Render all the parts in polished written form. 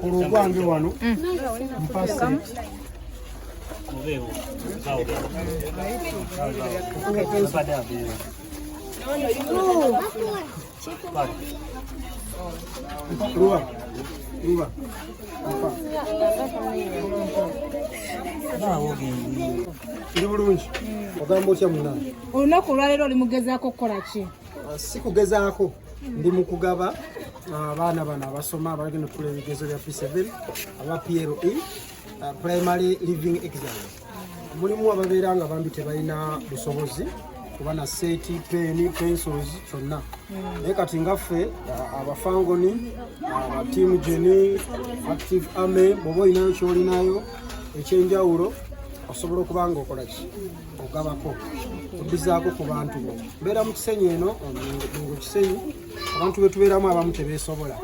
Kola ogwange wano mpa sente. Luba, luba, mpa. Ndi bulungi. Ogamba otya munange? Olunaku olwaleero oli mugezaako kukola ki? Si kugezaako, ndi mu kugaba abaana bano abasoma abagenda okutula ebigezo bya P7 aba PLE, primary leaving exam. Mulimu ababeera nga bambi tebalina busobozi kuba na set, pen, pencils kyonna, naye kati nga ffe abafangoni, aba Team Geni, Active Army, bw'oba olinayo kyolinayo ekyenjawulo, osobola okuba nga okola ki, ogabako, oddizaako ku bantu bo. Mbeera mu Kisenyi eno, Mengo Kisenyi. Abantu be tubeeramu abamu tebeesobola,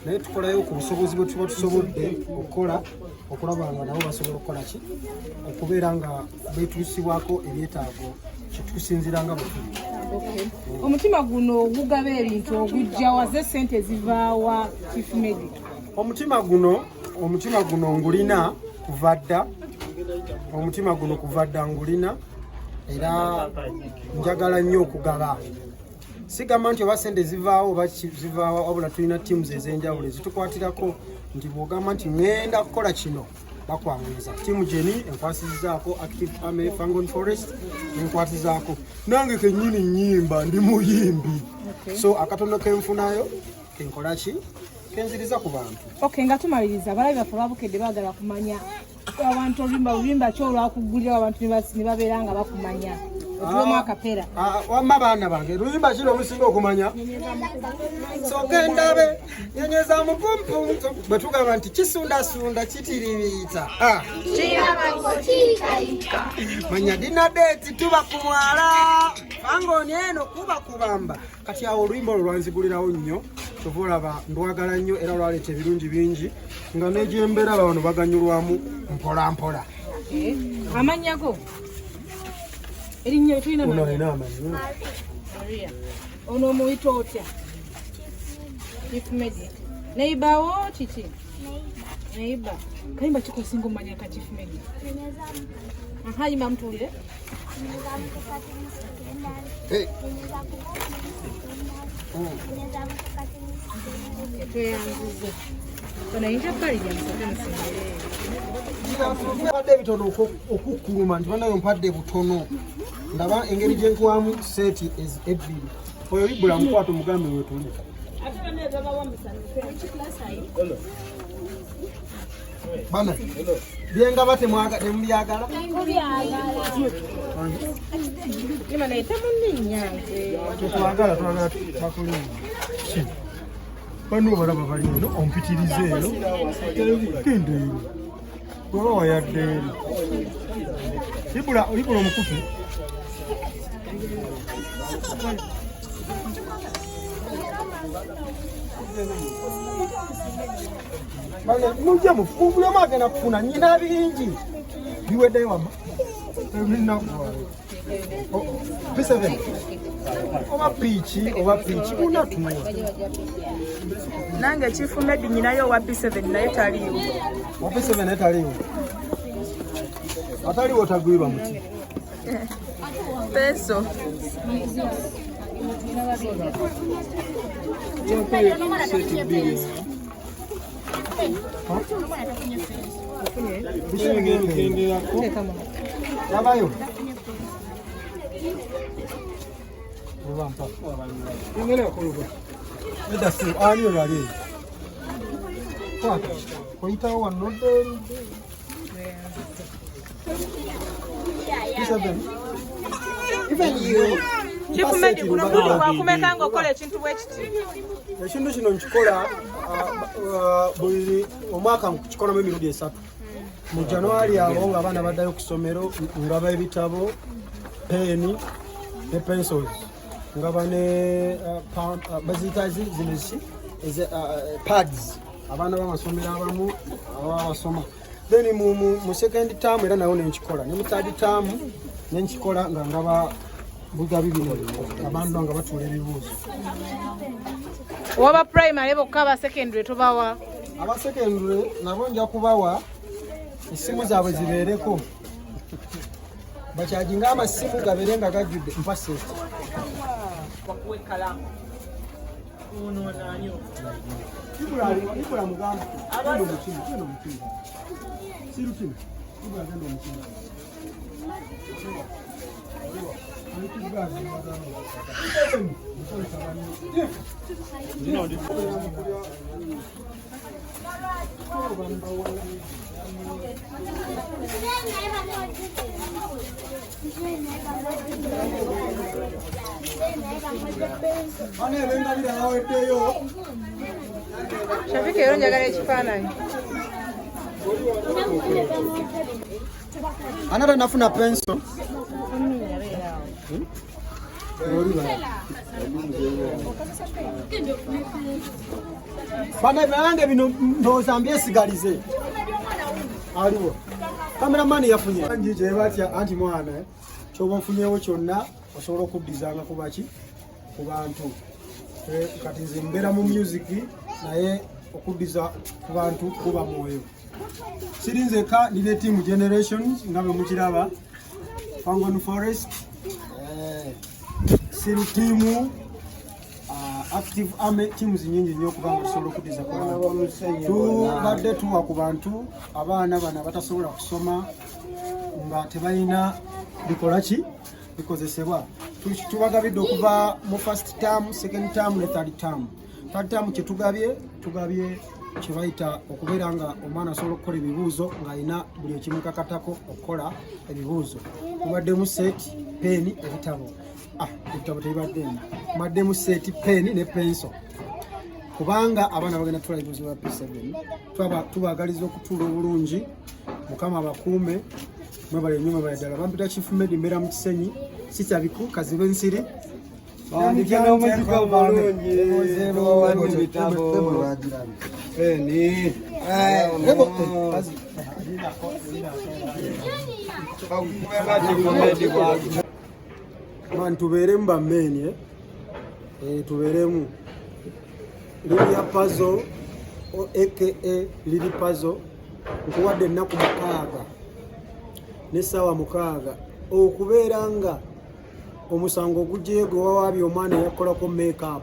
naye tukolayo ku busobozi bwe tuba tusobodde okukola, okulaba nga nabo basobola okukola ki, okubeera nga betuusibwako ebyetaago kitukusinziira nga bwe tuli. Omutima guno ogugaba ebintu ogujjawa? Ze sente zivaawa, Chief Medi? Omutima guno ngulina kuva dda. Omutima guno kuva dda ngulina, era njagala nnyo okugaba. Sigamba nti oba sente zivaawo oba zivaawo, wabula tulina teams ez'enjawulo ezitukwatirako, nti bw'ogamba nti ŋŋenda kukola kino, bakwanguyiza. Team Geni enkwasizaako, Active Army, Fangon Forest enkwatizaako, nange kennyini nnyimba, ndi muyimbi, so akatono kenfunayo kenkola ki, kenziriza ku bantu. Okay, nga tumaliriza, abalabi baffe babukedde baagala kumanya abantu oluyimba, luyimba ki olwakugulirawo abantu ne babeera nga bakumanya? Otuwemu akapera. Ah, wamma baana bange, luyimba kino omusinga okumanya? Soke ndabe nyenyeza mupumpu. Bwe tugamba nti kisundasunda kitiribiita. Ah. Manya dinner date, tuba ku mwala, fangoni eno kuba kubamba. Kati awo oluyimba olwo lwanzigulirawo nnyo, kyova olaba ndwagala nnyo, era lwaleeta ebirungi bingi nga negyembeera bano baganyulwamu mpola mpola. Eh, amannya go, erinnya tulina? Ono alina amannya. Maria. Ono omuyita otya? Chief Medi. Neighbor wo kiki? Neighbor. Kayimba kikosinga omanya ka Chief Medi? Aha, yimba mutuulire. Hey. Tweyanzize. Ono ayinza kukalirya musooke musembere. Mpadde ebitono okukkuluma nti banayo mpadde butono, ndaba engeri gyenkuwamu set ebbiri. Oyo Ibula mukwata omugambe wetuli. Bana byengaba temubyagala. Yima naye temunninnya nze. Tetwagala, twagala bakulinda bano balaba bali eno ompitiriza ero, genda ero oba wayadde eri. Ibula, Ibula omukufe. Bane, mujje mufu, buli omu agenda kufuna nyina bingi biweddeyo wamma ebinakuwayo P7 oba piiki, oba piiki unatuwa. Nange Chief Medi nyinayo owa P7 naye taliiwo. Wa P7 naye taliiwo, ataliwo tagwirwa muti. Peso. Set bbiri. Bikigenderako labayo. Luba mpa. Engereko luba. Nedda si ani oyo ali eyo. Kwata. Oyitawo wano nodda eri. P7. Even you. Chief Medi, guno mulundi gwakumeka ng'okola ekintu bwe kiti? Ekintu kino nkikola buli omwaka, nkikolamu emirundi esatu. Mu January awo nga abaana baddayo ku ssomero, ngaba ebitabo, peeni ne pencils, ngaba ne baziyita zino ki, pads, abaana b'amasomero abamu ababa basoma. Then mu second term era nayo nenkikola, ne mu third term nenkikola nga ngaba bugabi bino abantu nga batuula ebibuuzo. Oba primary bokka, aba secondary tobawa? Abasekendule nabo nja kubawa essimu zaabwe zibeereko bakyaginga amasimu gabeere nga gajjudde. Mpa sente. Ibula mugamba genda omukimu, genda omukimu, sirukino. Ibula, genda omukimu. Bano ebengabira yaweddeyo. Shafika, era njagala ekifaananyi. Anata nafuna penso. Oli bala. Bana bange, bino ndowooza mbyesigalize. Aliwo kameramani yafunye nji batya anti mwana kyoba ofunyewo kyonna osobola okuddizanga ku baki, ku bantu. Kati nze mbeera mu music, naye okuddiza ku bantu kuba mwoyo. Siri nzeka, ndine team Generations nga bwe mukiraba, Fangon Forest, Siru team, Active Army, teams nyingi nnyo okubanga tusobola okuddiza ku bantu. Tubadde tuwa ku bantu abaana bano abatasobola kusoma nga tebalina bikola ki bikozesebwa. Tubagabidde okuva mu first term, second term ne third term. Third term kyetugabye, tugabye kyebayita okubeera nga omwana asobola okukola ebibuuzo ng'alina buli ekimukakatako okukola ebibuuzo. Mubaddemu set, pen, ebitabo. Ah, ebitabo tebibaddemu. Mubaddemu set, pen ne pencil, kubanga abaana bagenda tutola ebibuuzo bya P7. Tubaagaliza okutuula obulungi. Mukama abakuume. Mwebale nnyo, mwebale ddala. Bampita Chief Medi, mbeera mu Kisenyi Sitabiku Kazibe Nsiri. Bawandike n'omuzigo omulungi, bawadde ebitabo. Eni. Kazi. Bakukube Chief Medi bwagi. Man, tubeeremu bammeeni, eh? Eh, tubeeremu Liria Puzzle aka Liri Puzzle. Nkuwadde ennaku 6 n'essaawa 6 okubeera nga omusango ogugyeyo gwe wawaabye omwana eyakolako makeup.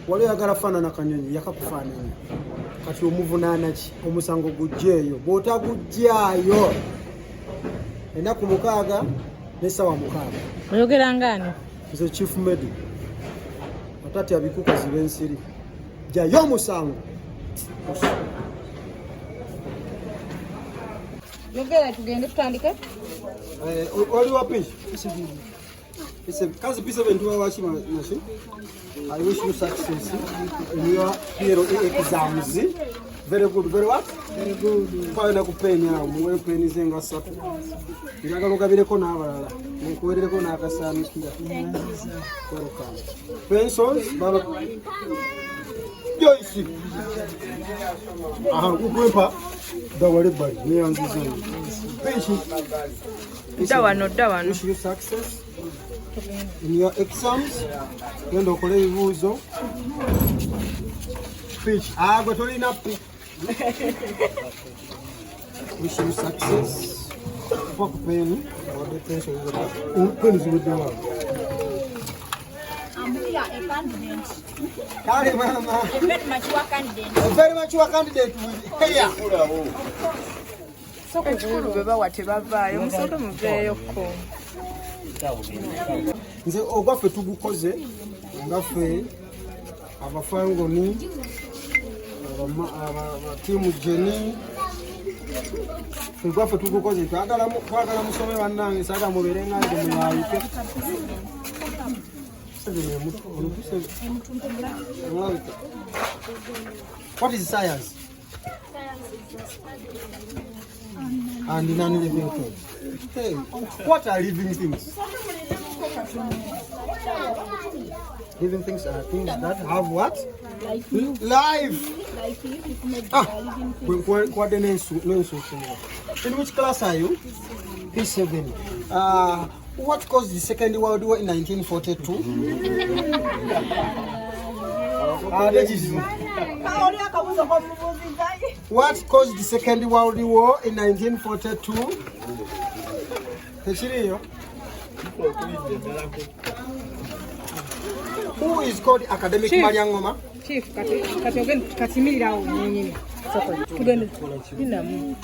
Wali oyagala faanana kanyonyi, yakakufaananya, kati omuvunaana ki? Omusango gugjeeyo. Bw'otagugjaayo ennaku 6 n'essaawa 6. Oyogera ngaani? Nze Chief Medi atatya bikukazi b'ensiri. Jjayo omusango. Yogera tugende tutandike. Eh, oli wapi? Kazi P7 tuwa waki nasi. I wish you success in your PLE exams. Very good, very what? Very good. Kwayo na kupeni awo, muwe peni zenga ssatu. Njagala ogabireko n'abalala. Nkuwerereko n'akasaanikira. Welcome. Pencils, baba. Joyce. Aha, kukwempa. Dawale bali, neyanziza. Pencil. Dda wano, dda wano. Wish you success in your exams. Genda okole ebibuuzo. Speech. Ah, gwe tolina pi. Wish you success. Kupa ku peni. Awadde pencil zonna. Peni ziwedde waawo. I'm here, a candidate, Kale mama. a very mature candidate. A very mature candidate with hair. Ekikulu bwe bawa tebavaayo, musooke muveeyokko. Nze ogwaffe tugukoze nga ffe abafangoni, abatiimu jeni, ogwaffe tugukoze. Twagala musome bannange, saagala mubeere nga nze muyayike. Seven ono seven. Omulabika. What is science? And non-living things. Hey, what are living things? Living things are things that have what? Like you, Life. like you, you make Ah. living things. Kwa nensu. In which class are you? P7. What caused the Second World War in 1942? Ah, that is Oli akabuuzo k'omubuuzi. What caused the Second World War in 1942? Tekiriyo. Who is called academic Chief. Malyangoma? Chief, kati kati ogenda katimirirawo nyenyini. Tugende. Dinamu.